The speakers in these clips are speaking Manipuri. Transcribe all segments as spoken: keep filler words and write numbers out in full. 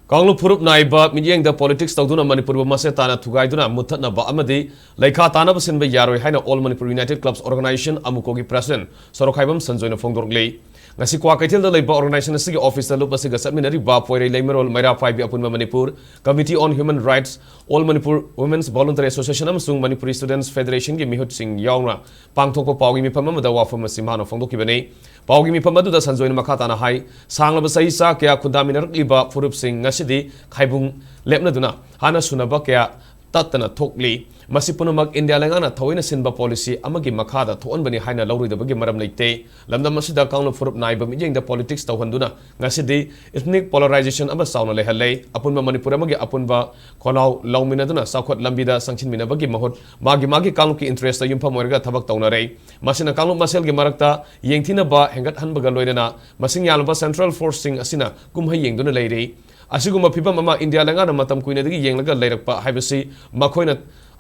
ꯀꯥꯡꯂꯨꯞ ꯐꯨꯔꯨꯞ ꯅꯥꯏꯕ ꯃꯤꯠꯌꯦꯡꯗ politics ꯇꯧꯗꯨꯅ ꯃꯅꯤꯄꯨꯔꯕꯨ ꯃꯁꯦ ꯇꯥꯅ ꯊꯨꯒꯥꯏꯗꯨꯅ ꯃꯨꯠꯊꯠꯅꯕ ꯑꯃꯗꯤ ꯂꯩꯈꯥ ꯇꯥꯅꯕ ꯁꯤꯟꯕ ꯌꯥꯔꯣꯏ ꯍꯥꯏꯅ All Manipur United Clubs Organisation, ꯑꯃꯨꯀꯣꯒꯤ president ꯁꯣꯔꯣꯛꯈꯥꯏꯕꯝ ꯁꯟꯖꯣꯏꯅ ꯐꯣꯡꯗꯣꯔꯛꯂꯤ꯫ ꯉꯁꯤ ꯀ꯭ꯋꯥꯀꯩꯊꯦꯜꯗ ꯂꯩꯕ organisation ꯑꯁꯤꯒꯤ office ꯇ ꯂꯨꯞ ꯑꯁꯤꯒ ꯆꯠꯃꯤꯟꯅꯔꯤꯕ ꯄꯣꯏꯔꯩ ꯂꯩꯃꯔꯣꯜ ꯃꯩꯔꯥ ꯄꯥꯏꯕꯤ ꯑꯄꯨꯟꯕ Manipur, Committee on Human Rights, All Manipur Women's Voluntary Association ꯑꯃꯁꯨꯡ Manipuri Students Federation ꯒꯤ ꯃꯤꯍꯨꯠꯁꯤꯡ ꯌꯥꯎꯅ ꯄꯥꯡꯊꯣꯛꯄ ꯄꯥꯎꯒꯤ ꯃꯤꯐꯝ ꯑꯃꯗ ꯋꯥꯐꯝ ꯑꯁꯤ ꯃꯥꯅ ꯐꯣꯡꯗꯣꯛꯈꯤꯕꯅꯤ꯫ ꯄꯥꯎꯒꯤ ꯃꯤꯐꯝ ꯑꯗꯨꯗ ꯁꯟꯖꯣꯏꯅ ꯃꯈꯥ ꯇꯥꯅ ꯍꯥꯏ, ꯁꯥꯡꯂꯕ ꯆꯍꯤ ꯆꯥ ꯀꯌꯥ ꯈꯨꯟꯗꯥꯃꯤꯟꯅꯔꯛꯂꯤꯕ ꯐꯨꯔꯨꯞꯁꯤꯡ ꯉꯁꯤꯗꯤ ꯈꯥꯏꯕꯨꯡ ꯂꯦꯞꯅꯗꯨꯅ ꯍꯥꯟꯅ ꯁꯨꯅꯕ ꯀꯌꯥ ꯇꯠꯇꯅ ꯊꯣꯛꯂꯤ꯫ ꯃꯁꯤ ꯄꯨꯝꯅꯃꯛ ꯏꯟꯗꯤꯌꯥ ꯂꯩꯉꯥꯛꯅ ꯊꯑꯣꯏꯅ ꯁꯤꯟꯕ policy ꯑꯃꯒꯤ ꯃꯈꯥꯗ ꯊꯣꯛꯍꯟꯕꯅꯤ ꯍꯥꯏꯅ ꯂꯧꯔꯣꯏꯗꯕꯒꯤ ꯃꯔꯝ ꯂꯩꯇꯦ꯫ ꯂꯝꯗꯝ ꯑꯁꯤꯗ ꯀꯥꯡꯂꯨꯞ ꯐꯨꯔꯨꯞ ꯅꯥꯏꯕ ꯃꯤꯠꯌꯦꯡꯗ politics ꯇꯧꯍꯟꯗꯨꯅ ꯉꯁꯤꯗꯤ ethnic polarization ꯑꯃ ꯆꯥꯎꯅ ꯂꯩꯍꯜꯂꯦ꯫ ꯑꯄꯨꯟꯕ ꯃꯅꯤꯄꯨꯔ ꯑꯃꯒꯤ ꯑꯄꯨꯟꯕ ꯈꯣꯜꯂꯥꯎ ꯂꯧꯃꯤꯟꯅꯗꯨꯅ ꯆꯥꯎꯈꯠ ꯂꯝꯕꯤꯗ ꯆꯪꯁꯤꯟꯃꯤꯟꯅꯕꯒꯤ ꯃꯍꯨꯠ ꯃꯥꯒꯤ ꯃꯥꯒꯤ ꯀꯥꯡꯂꯨꯞꯀꯤ interest ꯇ ꯌꯨꯝꯐꯝ ꯑꯣꯏꯔꯒ ꯊꯕꯛ ꯇꯧꯅꯔꯦ꯫ ꯃꯁꯤꯅ ꯀꯥꯡꯂꯨꯞ ꯃꯁꯦꯜꯒꯤ ꯃꯔꯛꯇ ꯌꯦꯡꯊꯤꯅꯕ ꯍꯦꯟꯒꯠꯍꯟꯕꯒ ꯂꯣꯏꯅꯅ ꯃꯁꯤꯡ ꯌꯥꯝꯂꯕ central force ꯁꯤꯡ ꯑꯁꯤꯅ ꯀꯨꯝꯍꯩ ꯌꯦꯡꯗꯨꯅ ꯂꯩꯔꯤ꯫ ꯑꯁꯤꯒꯨꯝꯕ ꯐꯤꯚꯝ ꯑꯃ ꯏꯟꯗꯤꯌꯥ ꯂꯩꯉꯥꯛꯅ ꯃꯇꯝ ꯀꯨꯏꯅꯗꯒꯤ ꯌꯦꯡꯂꯒ ꯂꯩꯔꯛꯄ ꯍꯥꯏꯕꯁꯤ ꯃꯈꯣꯏꯅ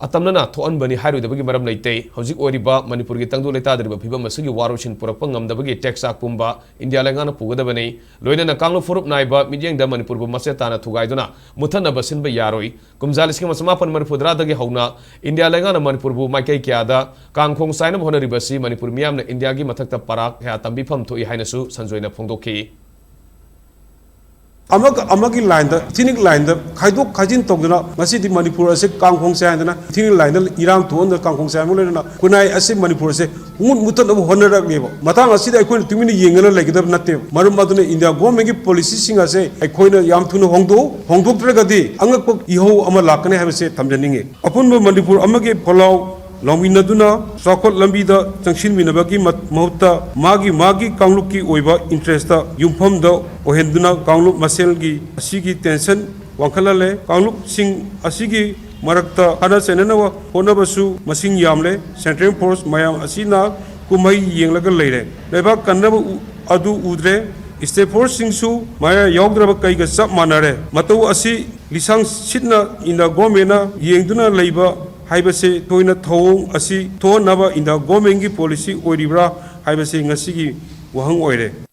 ꯑꯇꯝꯅꯅ ꯊꯣꯛꯍꯟꯕꯅꯤ ꯍꯥꯏꯔꯣꯏꯗꯕꯒꯤ ꯃꯔꯝ ꯂꯩꯇꯦ꯫ ꯍꯧꯖꯤꯛ ꯑꯣꯏꯔꯤꯕ ꯃꯅꯤꯄꯨꯔꯒꯤ ꯇꯪꯗꯨ ꯂꯩꯇꯥꯗ꯭ꯔꯤꯕ ꯐꯤꯚꯝ ꯑꯁꯤꯒꯤ ꯋꯥꯔꯣꯏꯁꯤꯟ ꯄꯨꯔꯛꯄ ꯉꯝꯗꯕꯒꯤ ꯇꯦꯛꯆꯥꯛ ꯄꯨꯝꯕ ꯏꯟꯗꯤꯌꯥ ꯂꯩꯉꯥꯛꯅ ꯄꯨꯒꯗꯕꯅꯤ꯫ ꯂꯣꯏꯅꯅ ꯀꯥꯡꯂꯨꯞ ꯐꯨꯔꯨꯞ ꯅꯥꯏꯕ ꯃꯤꯠꯌꯦꯡꯗ ꯃꯅꯤꯄꯨꯔꯕꯨ ꯃꯆꯦꯠ ꯇꯥꯅ ꯊꯨꯒꯥꯏꯗꯨꯅ ꯃꯨꯠꯊꯠꯅꯕ ꯁꯤꯟꯕ ꯌꯥꯔꯣꯏ꯫ ꯀꯨꯝꯖꯥ ꯂꯤꯁꯤꯡ ꯑꯃ ꯆꯃꯥꯄꯟ ꯃꯔꯤꯐꯨ ꯇꯔꯥꯗꯒꯤ ꯍꯧꯅ ꯏꯟꯗꯤꯌꯥ ꯂꯩꯉꯥꯛꯅ ꯃꯅꯤꯄꯨꯔꯕꯨ ꯃꯥꯏꯀꯩ ꯀꯌꯥꯗ ꯀꯥꯡꯈꯣꯡ ꯆꯥꯏꯅꯕ ꯍꯣꯠꯅꯔꯤꯕꯁꯤ ꯃꯅꯤꯄꯨꯔ ꯃꯤꯌꯥꯝꯅ ꯏꯟꯗꯤꯌꯥꯒꯤ ꯃꯊꯛꯇ ꯄꯔꯥ ꯀꯌꯥ ꯇꯝꯕꯤꯐꯝ ꯊꯣꯛꯏ ꯍꯥꯏꯅꯁꯨ ꯁꯟꯖꯣꯏꯅ ꯐꯣꯡꯗꯣꯛꯈꯤ꯫ ꯑꯃꯒ ꯑꯃꯒꯤ line ꯗ, ethnic line ꯗ ꯈꯥꯏꯗꯣꯛ ꯈꯥꯏꯖꯤꯟ ꯇꯧꯗꯨꯅ ꯉꯁꯤꯗꯤ ꯃꯅꯤꯄꯨꯔ ꯑꯁꯤ ꯀꯥꯡꯈꯣꯡ ꯆꯥꯏꯗꯅ, ethnic line ꯗ ꯏꯔꯥꯡ ꯊꯣꯛꯍꯟꯗꯅ ꯀꯥꯡꯈꯣꯡ ꯆꯥꯏꯕꯒ ꯂꯣꯏꯅꯅ ꯈꯨꯟꯅꯥꯏ ꯑꯁꯤ ꯃꯅꯤꯄꯨꯔ ꯑꯁꯤ ꯃꯨꯠ ꯃꯨꯠꯊꯠꯅꯕ ꯍꯣꯠꯅꯔꯛꯂꯦꯕ꯫ ꯃꯇꯥꯡ ꯑꯁꯤꯗ ꯑꯩꯈꯣꯏꯅ ꯇꯨꯃꯤꯟꯅ ꯌꯦꯡꯗꯅ ꯂꯩꯒꯗꯕ ꯅꯠꯇꯦ꯫ ꯃꯔꯝ ꯑꯗꯨꯅ ꯏꯟꯗꯤꯌꯥ government ꯀꯤ policy ꯁꯤꯡ ꯑꯁꯦ ꯑꯩꯈꯣꯏꯅ ꯌꯥꯝ ꯊꯨꯅ ꯍꯣꯡꯗꯣꯛꯎ, ꯍꯣꯡꯗꯣꯛꯇ꯭ꯔꯒꯗꯤ ꯑꯉꯛꯄ ꯏꯍꯧ ꯑꯃ ꯂꯥꯛꯀꯅꯤ ꯍꯥꯏꯕꯁꯦ ꯊꯝꯖꯅꯤꯡꯉꯤ꯫ ꯑꯄꯨꯟꯕ ꯃꯅꯤꯄꯨꯔ ꯑꯃꯒꯤ ꯈꯣꯜꯂꯥꯎ ꯂꯥꯎꯃꯤꯟꯅꯗꯨꯅ ꯆꯥꯎꯈꯠ ꯂꯝꯕꯤꯗ ꯆꯪꯁꯤꯟꯃꯤꯟꯅꯕꯒꯤ ꯃ-, ꯃꯍꯨꯠꯇ ꯃꯥꯒꯤ ꯃꯥꯒꯤ ꯀꯥꯡꯂꯨꯞꯀꯤ ꯑꯣꯏꯕ interest ꯇ ꯌꯨꯝꯐꯝꯗ ꯑꯣꯏꯍꯟꯗꯨꯅ ꯀꯥꯡꯂꯨꯞ ꯃꯁꯦꯜꯒꯤ ꯑꯁꯤꯒꯤ tension ꯋꯥꯡꯈꯠꯍꯜꯂꯦ꯫ ꯀꯥꯡꯂꯨꯞꯁꯤꯡ ꯑꯁꯤꯒꯤ ꯃꯔꯛꯇ ꯈꯠꯅ ꯆꯩꯅꯅꯕ ꯍꯣꯠꯅꯕꯁꯨ ꯃꯁꯤꯡ ꯌꯥꯝꯂꯦ꯫ Central force ꯃꯌꯥꯝ ꯑꯁꯤꯅ ꯀꯨꯝꯍꯩ ꯌꯦꯡꯂꯒ ꯂꯩꯔꯦ꯫ ꯂꯩꯕꯥꯛ ꯀꯟꯅꯕ ꯎ-, ꯑꯗꯨ ꯎꯗ꯭ꯔꯦ꯫ State force ꯁꯤꯡꯁꯨ ꯃꯌꯥ ꯌꯥꯎꯗ꯭ꯔꯕ ꯀꯩꯒ ꯆꯞ ꯃꯥꯟꯅꯔꯦ꯫ ꯃꯇꯧ ꯑꯁꯤ ꯂꯤꯁꯥꯡ ꯁꯤꯠꯅ ꯏꯟꯗꯤꯌꯥ government ꯅ ꯌꯦꯡꯗꯨꯅ ꯂꯩꯕ ꯍꯥꯏꯕꯁꯤ ꯊꯣꯏꯅ ꯊꯧꯑꯣꯡ ꯑꯁꯤ ꯊꯣꯛꯍꯟꯅꯕ ꯏꯟꯗꯤꯌꯥ government ꯀꯤ policy ꯑꯣꯏꯔꯤꯕ꯭ꯔꯥ ꯍꯥꯏꯕꯁꯤ ꯉꯁꯤꯒꯤ ꯋꯥꯍꯪ ꯑꯣꯏꯔꯦ꯫